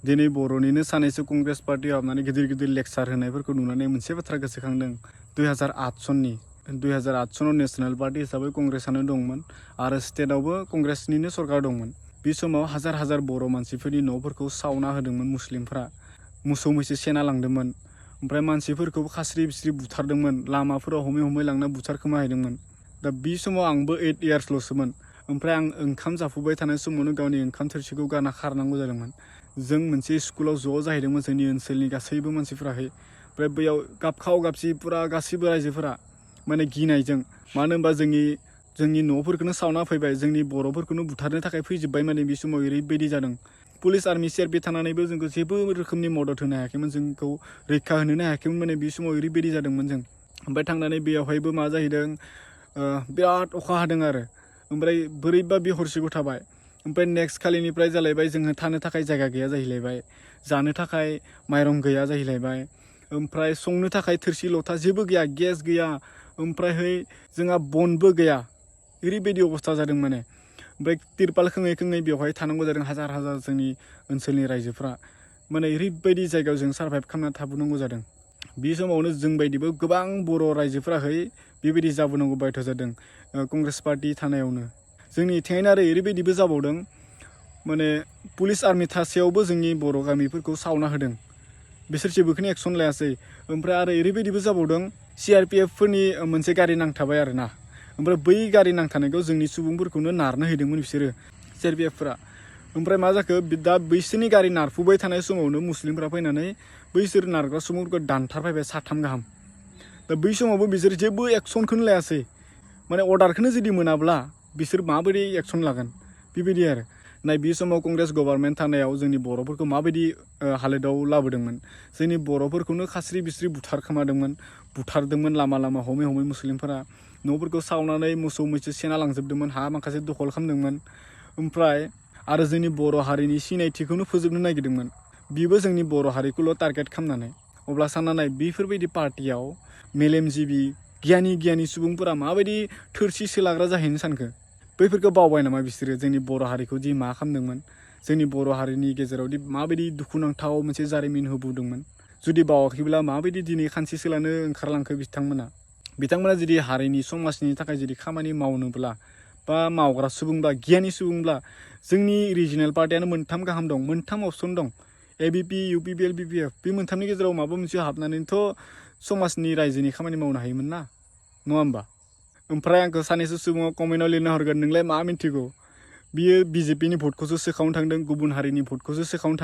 दिनै बर'निनो सानैसो कंग्रेस पार्टियाव हाबनानै गिदिर गिदिर लेक्सार होनायफोरखौ नुनानै मोनसे बाथ्रा गोसोखांदों 2008 सननि 2008 सनाव नेशनेल पार्टी हिसाबै कंग्रेसआनो दंमोन आरो स्टेटआवबो कंग्रेसनिनो सरकार दंमोन। बे समाव हाजार हाजार बर' मानसिफोरनि न'फोरखौ सावना होदोंमोन मुस्लिमफ्रा, मोसौ मैसो सेना लांदोंमोन, ओमफ्राय मानसिफोरखौ खास्रि बिस्रि बुथारदोंमोन, लामाफोराव हमै हमै लांना बुथारखोमाहैदोंमोन। दा बे समाव आंबो 8 इयार्सल'सोमोन, ओमफ्राय आं ओंखाम जाफुबाय थानाय समावनो गावनि ओंखाम थोरसिखौ गारना खारनांगौ जादोंमोन। जों मोनसे स्कुलाव ज' जाहैदोंमोन जोंनि ओनसोलनि गासैबो मानसिफोराहै, ओमफ्राय बैयाव गाबखाव गाबसि फुरा गासैबो रायजोफोरा माने गिनायजों, मानो होनबा जोंनि न'फोरखौनो सावना फैबाय, जोंनि बर'फोरखौनो बुथारनो थाखाय फैजोब्बाय। माने बे समाव ओरैबायदि जादों, पुलिस आर्मि सिआरपि थानानैबो जोंखौ जेबो रोखोमनि मदद होनो हायाखैमोन, जोंखौ रैखा होनोनो हायाखैमोन। माने बे समाव ओरैबायदि जादोंमोन जों। ओमफ्राय थांनानै बेयावहायबो मा जाहैदों, बिराद अखा हादों आरो, ओमफ्राय बोरैबा बे हरसेखौ थाबाय। ओमफ्राय नेक्स्ट खालिनिफ्राय जालायबाय जोङो थानो थाखाय जायगा गैया जाहैलायबाय, जानो थाखाय माइरं गैया जाहैलायबाय, ओमफ्राय संनो थाखाय थोरसि लथा जेबो गैया, गेस गैया, ओमफ्रायहाय जोंहा बनबो गैया। ओरैबायदि अबस्था जादों माने। ओमफ्राय तिरपाल खोङै खोङै बेवहाय थानांगौ जादों हाजार हाजार जोंनि ओनसोलनि रायजोफ्रा। माने ओरैबायदि जायगायाव जों सारभाइभ खालामना थाबोनांगौ जादों। बे समावनो जोंबायदिबो गोबां बर' रायजोफोराहै बेबायदि जाबोनांगौ बायध' जादों कंग्रेस पार्टी थानायावनो। जोंनि इथिंजायनो आरो ओरैबायदिबो जाबावदों, माने पुलिस आर्मि थासेयावबो जोंनि बर' गामिफोरखौ सावना होदों, बिसोर जेबोखौनो एक्सन लायासै। ओमफ्राय आरो ओरैबायदिबो जाबावदों, सिआरपिएफफोरनि मोनसे गारि नांथाबाय आरो ना, ओमफ्राय बै गारि नांथानायखौ जोंनि सुबुंफोरखौनो नारनो हैदोंमोन बिसोरो सिआरपिएफफोरा। ओमफ्राय मा जाखो, दा बैसोरनि गारि नारफुबाय थानाय समावनो मुस्लिमफ्रा फैनानै बैसोर नारग्रा सुबुंफोरखौ दानथारफैबाय 3 गाहाम। दा बै समावबो बिसोर जेबो एक्सनखौनो लायासै। माने अर्डारखौनो जुदि मोनाब्ला बिसोर माबायदि एक्सन लागोन, बेबायदि आरो। नाय बे समाव कंग्रेस गभर्नमेन्ट थानायाव जोंनि बर'फोरखौ माबायदि हालोदाव लाबोदोंमोन, जोंनि बर'फोरखौनो खास्रि बिस्रि बुथारदोंमोन लामा लामा हमै हमै मुस्लिमफोरा, न'फोरखौ सावनानै मोसौ मैसो सेना लांजोबदोंमोन, हा माखासे दखल खालामदोंमोन, ओमफ्राय आरो जोंनि बर' हारिनि सिनायथिखौनो फोजोबनो नागिरदोंमोन, बेबो जोंनि बर' हारिखौल' टारगेट खालामनानै। अब्ला सानना नाय, बेफोरबायदि पार्टियाव मेलेमजिबि गियानि सुबुंफोरा माबायदि थोरसि सोलाग्रा जाहैनो सानखो। बैफोरखौ बावबाय नामा बिसोरो, जोंनि बर' हारिखौ दि मा खालामदोंमोन, जोंनि बर' हारिनि गेजेरावदि माबायदि दुखुनांथाव मोनसे जारिमिन होबोदोंमोन। जुदि बावाखैब्ला माबायदि दिनै खानसि सोलानो ओंखारलांखो बिथांमोना जुदि हारिनि समाजनि थाखाय जुदि खामानि मावनोब्ला बा मावग्रा सुबुंब्ला, गियानि सुबुंब्ला, जोंनि रिजिनेल पार्टियानो 3 गाहाम दं, 3 अपसन दं, एबिपि इउपिपि एलपिपिएफ। बे 3नि गेजेराव माबा मोनसे हाबनानैथ' समाजनि रायजोनि खामानि मावनो हायोमोन ना, नङा होमबा? ओमफ्राय आंखौ सानैसो सुबुङा कमेन्टआव लिरना हरगोन, नोंलाय मा मिन्थिगौ, बियो बिजेपिनि भटखौसो सोखावनो थांदों, गुबुन हारिनि भटखौसो सोखावनो थांदों।